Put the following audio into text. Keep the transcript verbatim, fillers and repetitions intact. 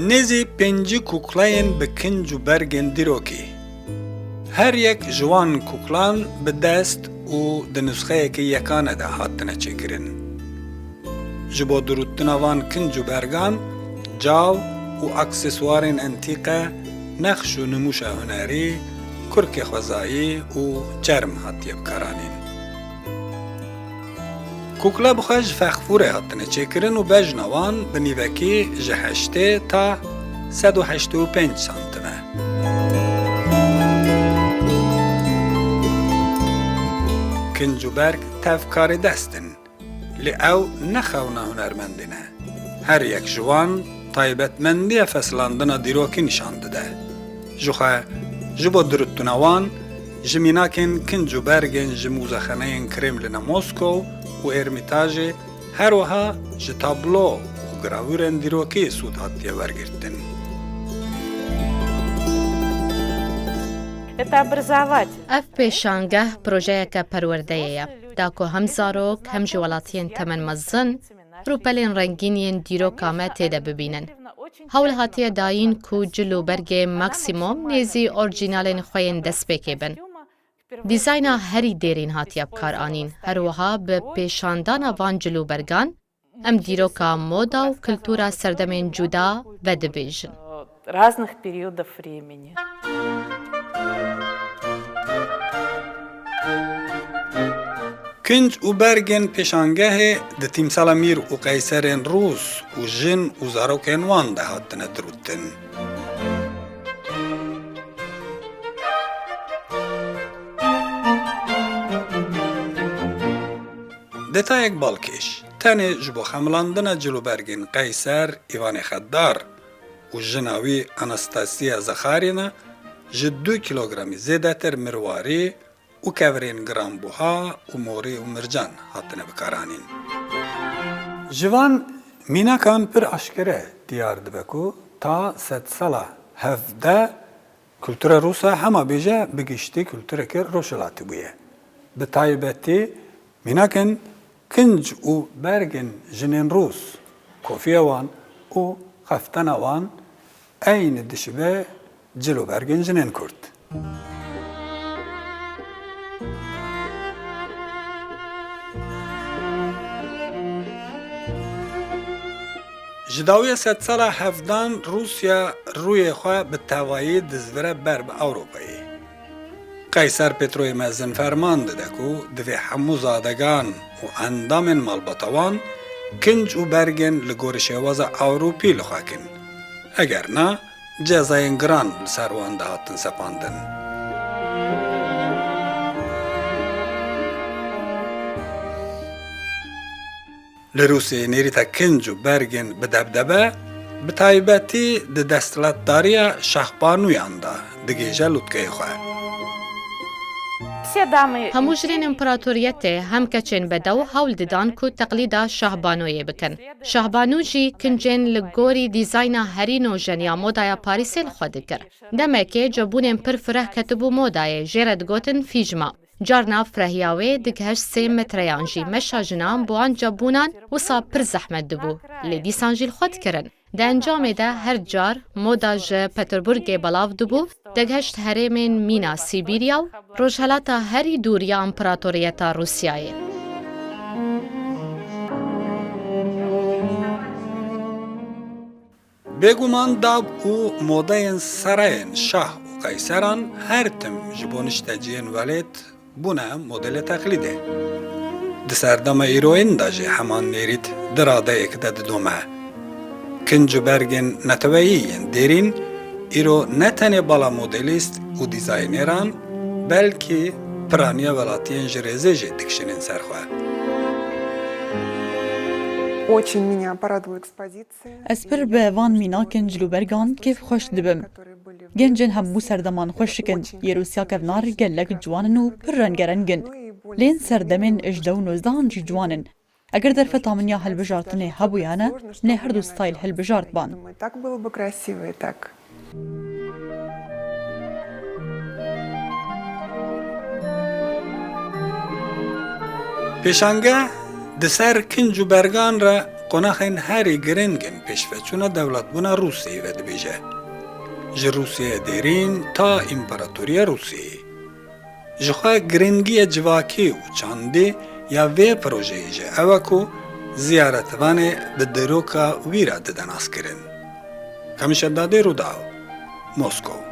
Nêzî pêncî kuklayên bi kinc û bergên dîrokî. Her yek ji wan kuklan bi dest û di nusxeyeke yekane de hatine çêkirin. Ji bo dirûtina van kinc û bergan, caw û akseswarên entîqe, nexş û nimûşa hunerî, kurkê xwezayî û çerm hatiye bikaranîn. Kukla bi xwe ji fexfûrê hatine çêkirin û bejna wan bi nîvekî ji heştê ta sed û heştê û pênc santim e. Kinc û berg tev karê dest in, lê ew ne xewna hunermendê ne. Her yek ji wan taybetmendiya feslandina dîrokî nîşan dide. Jixwe ji bo dirûtina wan, ji mînakên kinc û bergên ji mûzexaneyên Kremlina Moskow û Ermîtajê, her wiha ji tablo û gravûrên dîrokî sûd hatiye wergirtin. Это образовать. Ev pêşangeh projeyeke perwerdeyê ye, da ku hem zarok hem jî welatiyên temenmezin rûpelên rengîn yên dîroka me tê de bibînin. Hewl hatiye dayîn ku cil û bergê maksimum nêzî orjînalên xwe yên destpêkê bin. Dîzayna herî dêrîn hatiye bikaranîn, her wiha bi pêşandana van cil û bergan, em dîroka moda û kultura serdemên cuda vedibêjin. Разных периодов времени. Kinc û bergên pêşangehê di tîmsala mîr û qeyserên rûs û jin û zarokên wan de hatine dirûtin. Detayek balkêş, tenê ji bo xemilandina cilûbergên qeyser Îvanê Xeddar û jina wî Anastasiya Zaxarina ji du kîlogramî zêdetir mirwarî û kevirên giranbuha û morî û mircan hatine bikaranîn. Ji van mînakan pir aşkere diyar dibe ku ta sedsala hevdeh kultura rûsa hema bêje bi giştî kultureke rojhilatî bûye. Bi taybetî mînakên kinc û bergên jinên rûs, kofiya wan û xeftena wan eynî dişibe cilûbergên jinên kurd. Ji dawiya sedsala hevdan Rûsya rûyê xwe bi tevayî dizvire ber bi Ewropayê. Qeyser Petroyê Mezin ferman dide ku divê hemû zadegan û endamên malbata wan kinc û bergên li gorî şêwaza Ewropî li xwe kin. Eger na, cezayên giran li ser wan dihatin sepandin. Li Rûsiyeyê nêrîta kinc û bergên bi debdebe, bi taybetî di desthilatdariya şahbanûyan de digihîje lûtkeyê xwe. Hemû jinên împaratoriyetê hem keçên bedew hewl didan ku teqlîda şahbanûyê bikin. Şahbanû jî kincên li gorî dîzayna herî nûjen ya modaya Parîsê li xwe dikir. Demekê cebûnên pir fireh ketibû modayê, jê re digotin fîjma. Carna firehiya wê digihişt sê metreyan jî. Meşa jinan bi wan cebûnan wisa pir zehmet dibû, lê dîsan jî li xwe dikirin. Di encamê de her car moda ji Peterburgê belav dibû, digihişt herêmên mîna Sîbîrya û rojhelata herî dûr ya împaratoriyeta Rûsyayê. Bêguman dab û modeyên sereyên şah û qeyseran her tim ji bo nişteciyên welêt bûne modelê teqlîdê. Di serdema îroyîn de jî heman nêrît di radeyek de didome. Kinc û bergên neteweyî yên dêrîn îro ne tenê bala modelîst û dîzaynêran, belkî piraniya welatiyên ji rêzê jî dikişînin ser xwe. Очень меня порадовала экспозиция. Ez pir bi van mînakên cilûbergan kêfxweş dibim. Gencên hemû serdeman xweşik in. Yê Rûsya kevnar gelek ciwan in û pir rengereng in. Lê yên serdemên hejdeh û nozdehan jî ciwan in. Eger derfeta min ya hilbijartinê hebûyane, ne her du stayl hilbijartban. Так было бы красиво и так. Pêşangeh di ser kinc û bergan re qonaxên herî giring in pêşveçûna dewletbûna Rûsyayê vedibêje. Ji Rûsyaya Dêrîn ta Împaratoriya Rûsyayê. Jixwe giringiya civakî û çandî ya vê projeyê jî ew e ku ziyaretvanê bi dîroka wî re dide naskirin. Kamişa Dadê, Rûdaw, Moskow.